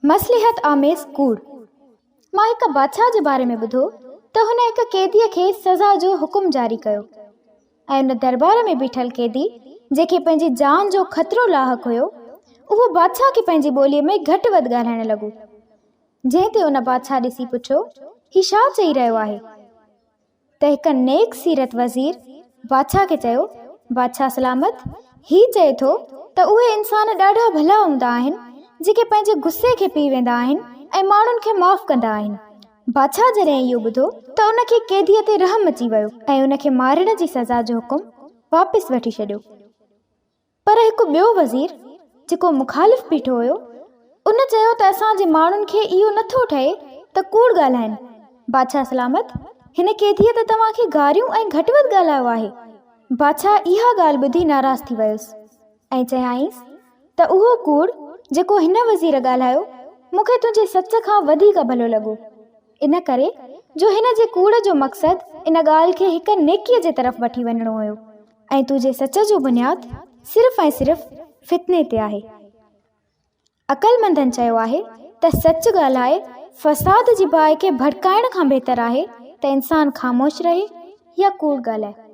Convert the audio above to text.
مصلحت آميز ڪوڙ. مان هڪ بادشاهه جي باري ۾ ٻڌو ته هن هڪ قيديء کي سزا جو حڪم جاري ڪيو ۽ ان دربار ۾ بيٺل قيدي جنهن کي پنهنجي جان جو خطرو لاحق هيو اهو بادشاهه کي پنهنجي ٻوليء ۾ گهٽ وڌ ڳالهائڻ لڳو جنهن تي ان بادشاهه ڏسي پڇيو هي ڇا چئي رهيو آهي؟ ته هڪ نيڪ سيرت وزير بادشاهه کي چيو، بادشاهه سلامت، هي چئي ٿو ته اهي انسان ڏاڍا ڀلا هوندا آهن، جيڪي پنهنجي غصي کي پي ويندا آهن ۽ ماڻهن کي معاف ڪندا آهن. بادشاهه جڏهن اهو ٻڌو ته ان کي قيديء تي رحم اچي ويو ۽ ان کي مارڻ جي سزا جو حڪم واپس وٺي ڇڏيو. پر هڪ ٻيو وزير جيڪو مخالف بيٺو هيو، ان چيو ته اسان جي ماڻهن کي اهو نه ٿو ٺهي ته ڪوڙ ڳالهائين. بادشاهه سلامت، هن قيديء ته توهان کي گاريون ۽ گهٽ وڌ ڳالهايو آهي. بادشاهه اها ڳالهه ٻڌي ناراض ٿي ويس ۽ چيائينس ته اهو ڪوڙ جيڪو هن وزير ڳالهايو، مون کي تنهنجي سچ کان وڌيڪ ڀلو لڳو. ان ڪري جو هن جي ڪوڙ جو مقصد ان ڳالهه کي هڪ نيڪيء جي طرف وٺي وڃڻو هيو ۽ تنهنجي سچ جو بنياد صرف ۽ صرف فتني تي آهي. عقلمندن چيو آهي ته سچ ڳالهائي فساد جي باهه کي ڀڙڪائڻ کان بهتر آهي ته انسان خاموش رهي يا ڪوڙ ڳالهائي.